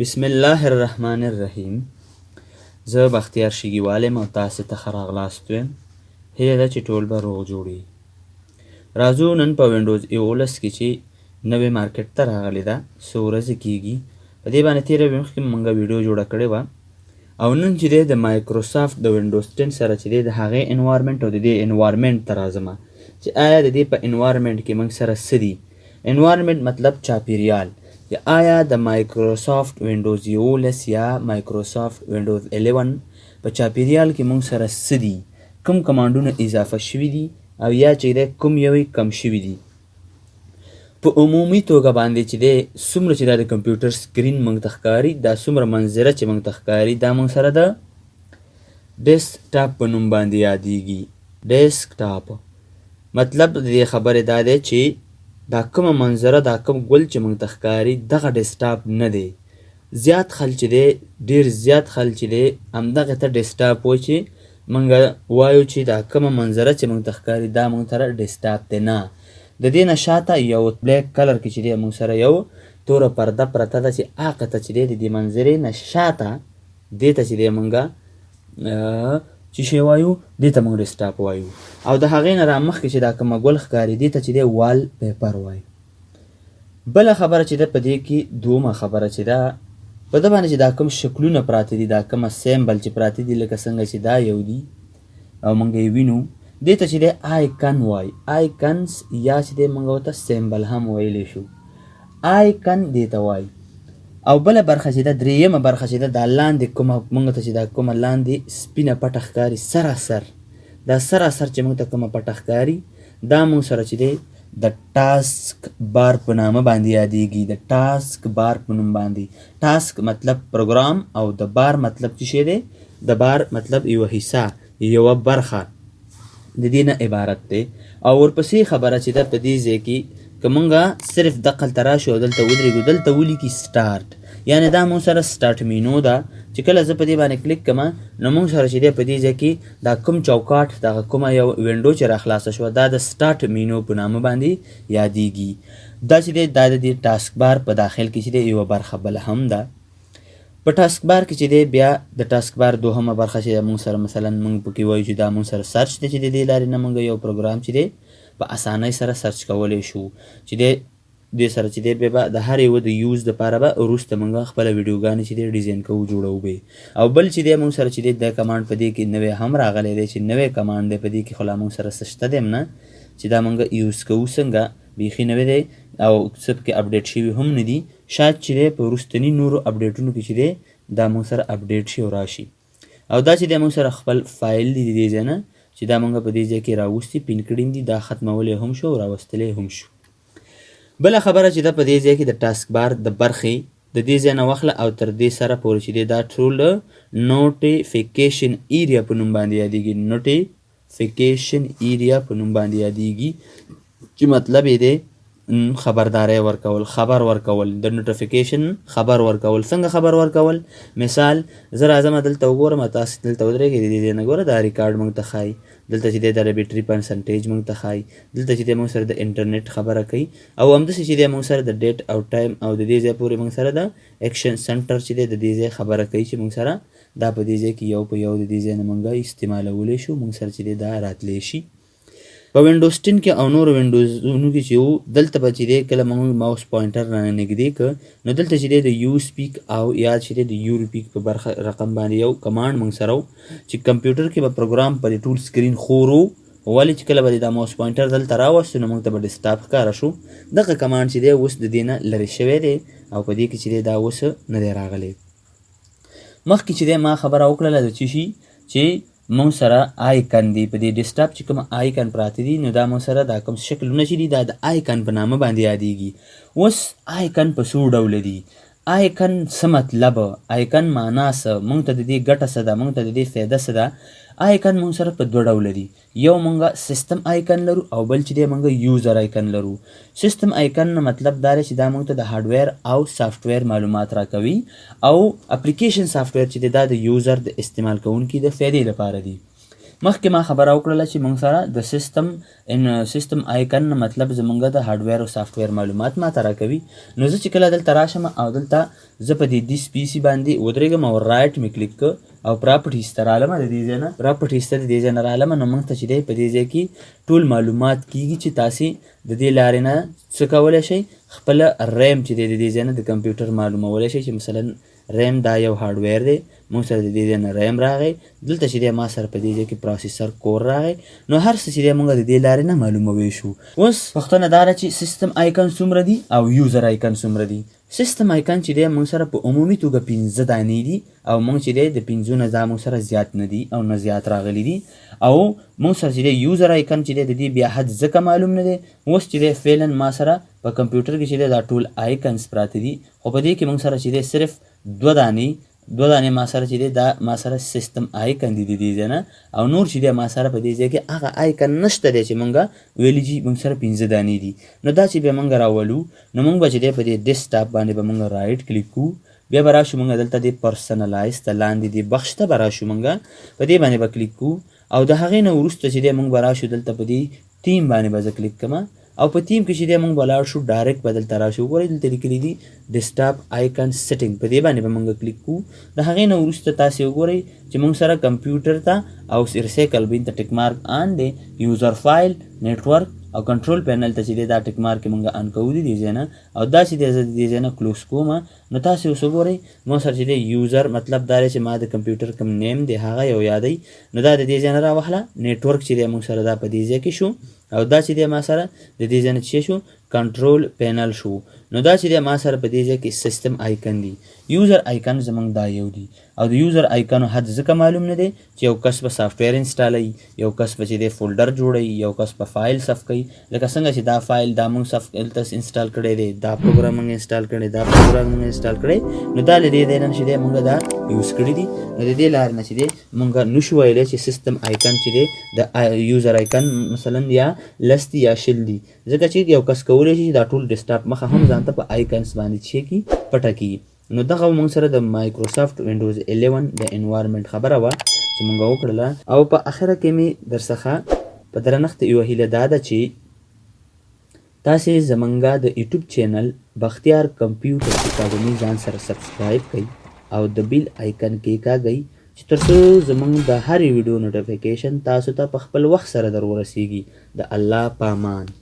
بسم الله الرحمن الرحیم. زه بختیار شګیوال یم او تاسې ته ښه راغلاست وایم. هیله ده چې ټول به روغ جوړ یي. راځو نن په وینډوز 11 کې چې نوې مارکیټ ته راغلې ده، څو ورځې کیږي، په دې باندې تېره مخکې مونږ ویډیو جوړه کړې وه، او نن چې دی د مایکروسافټ د وینډوز 10 سره چې دی د هغې انوایرمنټ او د دې انوایرمنټ ته راځم چې آیا د دې په انوایرمنټ کې موږ سره څه دي. انوایرمنټ مطلب چاپیریال، چې آیا د مایکروسافټ وینډوز 11 یا مایکروسافټ وینډوز 11 په چاپیریال کې موږ سره څه دي، کوم کمانډونه اضافه شوي دي او یا چې دی کوم یو یې کم شوي دي. په عمومي توګه باندې چې دی څومره چې دا د کمپیوټر سکرین موږ ته ښکاري، دا څومره منظره چې موږ ته ښکاري، دا موږ سره د ډیسکټاپ په نوم باندې یادیږي. ډیسکټاپ مطلب د دې خبرې دا دی چې دا کومه منظره، دا کوم ګل چې موږ ته ښکاري، دغه ډیسکټاپ نه دی. زیات خلک چې دی، ډیر زیات خلک چې دی، همدغه ته ډیسکټاپ وایي، چې موږ وایو چې دا کومه منظره چې موږ ته ښکاري دا موږ سره ډیسکټاپ دی. نه، د دې نه شاته یو بلیک کلر کې چې دی موږ سره یو توره پرده پرته ده چې هغه ته چې دی د دې منظرې نه شاته دې ته چې دی موږ چې شی وایو، دې ته موږ ډیسکټاپ وایو، او د هغې نه را مخکې چې دا کومه ګل ښکاري دې ته چې دی وال پیپر وایو. بله خبره چې ده په دې کې، دومه خبره چې ده په ده باندې چې دا کوم شکلونه پراته دي، دا کومه سیمبل چې پراته دي، لکه څنګه چې دا یو دي او موږ یې وینو، دې ته چې دی آیکن وایي، آیکنز یا چې دی موږ ورته سیمبل هم ویلی شو، آیکن دې ته وایي. او بله برخه چې ده، درېیمه برخه چې ده، دا لاندې کومه موږ ته چې دا کومه لاندې سپینه پټه ښکاري، سراسر دا سراسر چې موږ ته کومه پټه ښکاري، دا موږ سره چې دی د ټاسک بار په نامه باندې یادیږي، د ټاسک بار په نوم باندې. ټاسک مطلب پروګرام او د بار مطلب څه شی دی؟ د بار مطلب یوه حصه، یوه برخه د دې نه عبارت دی. او ورپسې خبره چې ده په دې ځای کې، که مونږ صرف دقلته راشو او دلته ودرېږو، دلته ولیکي سټارټ، یعنې دا مونږ سره سټارټ مینو ده چې کله زه په دې باندې کلیک کړم نو مونږ سره چې دی په دې ځای کې دا کوم چوکاټ، دغه کومه یو وینډو چې راخلاصه شوه، دا د سټارټ مینو په نامه باندې یادیږي. دا چې دی دا د دې ټاسک بار په داخل کې چې دی یوه برخه بله هم ده. په ټاسک بار کې چې دی بیا د ټاسک بار دوهمه برخه چې مونږ سره مثلا مونږ پکې وایو چې دا مونږ سره سرچ دی چې د دې لارې نه مونږ یو پروګرام چې دی په اسانۍ سره سرچ کولی شو، چې دی دې سره چې دی بیا به د هر یوه د یوز دپاره به وروسته مونږ خپله ویډیوګانې چې دی ډیزاین کوو، جوړوو به. او بل چې دی مونږ سره چې دی د کمانډ په دې کې نوی هم راغلی دی چې نوی کمانډ دی. په دې کې خو لا مونږ سره څه شته دی هم نه چې دا مونږ یوز کوو څنګه، بیخي نوی دی او څه پکې اپډیټ شوي هم نه دي. شاید چې دی په وروستني نورو اپډیټونو کې چې دی دا مونږ سره اپډیټ شي او راشي. او دا چې دی مونږ سره خپل فایل دی، د دې ځای نه چې دا مونږ په دې ځای کې راوستي پین کړي دي، دا ختمولی هم شو او راوستلی هم شو. بله خبره چې ده په دې ځای کې د ټاسک بار د برخې د دې ځای نه واخله او تر دې سره پورې چې دی دا ټول نوټیفیکیشن ایریا په نوم باندې یادیږي، نوټیفیکیشن ایریا په نوم باندې یادیږي، چې مطلب یې دی خبرداری ورکول، خبر ورکول، د نوټیفیکیشن خبر ورکول. څنګه خبر ورکول؟ مثال زه راځم دلته وګورم، تاسو دلته ودرېږئ، د دې ځای نه ګوره دا ریکارډ موږ ته ښایي، دلته چې دی د بیټري پرسنټیج موږ ته ښایي، دلته چې دی موږ سره د انټرنیټ خبره کوي، او همداسې چې دی موږ سره د ډیټ او ټایم او د دې ځای پورې موږ سره د اکشن سنټر چې دی د دې ځای خبره کوي چې موږ سره دا په دې ځای کې یو په یو د دې ځای نه موږ استعمالولی شو، موږ سره چې دی دا راتلی شي. په وینډوز 10 کې او نورو وینډوزونو کې چې وو، دلته به چې دی کله موږ ماوس پوینټر را نږدې که نو دلته چې دی د یو سپیک او یا چې دی د یو پیک په برخه رقم باندې یو کمانډ موږ سره و چې کمپیوټر کې به پروګرام په دې ټول سکرین خور و، ولې چې کله به دا ماوس پوینټر دلته راوستو نو موږ ته به ډیسکټاپ ښکاره شو. دغه کمانډ چې دی اوس د دې نه لرې شوی دی او په دې کې چې دی دا اوس نه دی راغلی. مخکې چې دی ما خبره وکړله د څه شي چې مونږ سره آیکن دی، په دې ډیسکټاپ چې کوم آیکن پراته دي نو دا مونږ سره دا کوم شکلونه چې دي دا د آیکن په نامه باندې یادیږي. اوس آیکن په څو ډوله دي؟ آیکن څه مطلب؟ آیکن معنا څه؟ مونږ ته د دې ګټه څه ده؟ مونږ ته د دې فایده څه ده؟ آیکن مونږ سره په دوه ډوله دي. یو مونږ سیستم آیکن لرو او بل چې دی مونږ یوزر آیکن لرو. سیستم آیکن نه مطلب دا دی چې دا مونږ ته د هارډویر او سافټویر معلومات راکوي، او اپلیکیشن سافټویر چې دی دا د یوزر د استعمال کوونکي د فایدې لپاره دي. مخکې ما خبره وکړله چې موږ سره د سیستم ان سیستم آیکن نه مطلب زمونږ د هارډویر او سافټویر معلومات ماته راکوي. نو زه چې کله دلته راشم او دلته زه په دې دیس پی سي باندې ودرېږم او رایټ مې کلیک که او پراپرټیز ته رالم، د دې ځای نه پراپرټیز ته د دې ځای نه رالم، نو موږ ته چې دی په دې ځای کې ټول معلومات کیږي چې تاسې د دې لارې نه څه کولی شئ، خپل ریم چې دی د دې ځای نه د کمپیوټر معلومولی شئ چې مثلا ریم دا یو هارډویر دی، موږ سره د دې ځای نه ریم راغی، دلته چې دی ما سره په دې ځای کې پروسیسر کور راغی. نو هر څه چې دی موږ د دې لارې نه معلوموی شو. اوس پوښتنه دا ده چې سیستم آیکن څومره دي او یوزر آیکن څومره دي. سیستم آیکن چې دی موږ سره په عمومي توګه 5 دانې دي او موږ چې دی د 5 نه دا موږ سره زیات نه دي او نه زیات راغلي دي. او موږ سره چې دی یوزر آیکن چې دی د دې بیا حد ځکه معلوم نه دی. اوس چې دی فعلا ما سره په کمپیوټر کې چې دی دا ټول آیکنز پراته دي، خو په دې کې موږ سره چې دی صرف دوه دانې ما سره چې دی دا ما سره سیستم آیکن دی د دې ځای نه، او نور چې دی ما سره په دې ځای کې هغه آیکن نشته دی چې مونږ ویلي چې مونږ سره 5 دانې دي. نو دا چې بیا مونږ راولو نو مونږ به چې دی په دې ډیسکټاپ باندې به مونږ رایټ کلیک کوو، بیا به راشو مونږ دلته دې پرسنلایز ته لاندې دې بخش ته به راشو، مونږ په دې باندې به کلیک کوو او د هغې نه وروسته چې دی مونږ به راشو دلته په دې تیم باندې به زه کلیک کړم او په تیم کې چې دی مونږ به لاړ شو ډایرکټ به دلته راشو. وګورئ دلته لیکلي دي ډیسکټاپ آیکن سیټینګ، په دې باندې به مونږ کلیک کوو. د هغې نه وروسته تاسې وګورئ چې مونږ سره کمپیوټر ته او ریسایکل بین ته ټیک مارک آن دی، یوزر فایل، نیټورک او کنټرول پینل ته چې دی دا ټیک مارک مونږ آن کوو د دې ځای نه، او دا چې دی زه د دې ځای نه کلوز کوم. نو تاسې اوس وګورئ مونږ سره چې دی یوزر مطلب دا دی چې ما د کمپیوټر کوم نیم دی هغه یو یادوي، نو دا د دې ځای نه راوخله. نیټورک چې دی مونږ سره دا په دې ځای کې شو، او دا چې دی ما سره د دې ځای نه چې شو کنټرول پینل شو. نو دا چې دی ما سره په دې ځای کې سیستم آیکن دی، یوزر آیکن زمونږ دا یو دی. او د یوزر آیکنو حد ځکه معلوم نه دی چې یو کس به سافټویر انسټالوي، یو کس به چې دی فولډر جوړوي، یو کس به فایل صف کوي. لکه څنګه چې دا فایل دا مونږ صف دلته انسټال کړی دی، دا پروګرام مونږ انسټال کړی، دا پروګرام مونږ انسټال کړی، نو دا له دې ځای نه چې دی مونږ دا یوز کړی دي. نو د دې لارې نه چې دی مونږ نشو ویلی چې سیستم آیکن چې دی د یوزر آیکن مثلا یا 10 دي یا 20 دي، ځکه چې یو کس کولی شي چې دا ټول ډیسکټاپ مخه هم ځان ته په آیکنز باندې چې کي پټه کړي. نو دغه مونږ سره د مایکروسافټ وینډوز 11 د انوایرنمنټ خبره وه چې مونږ وکړله. او په اخره کې مې درڅخه په درنښت یوه هیله دا ده چې تاسې زمونږ د یوټیوب چینل بختیار کمپیوټر اکاډمي ځان سره سبسکرایب کړئ او د بیل آیکن کېکاږئ چې تر څو زمونږ د هرې ویډیو نوټیفیکیشن تاسو ته په خپل وخت سره در ورسیږي. د الله پامان.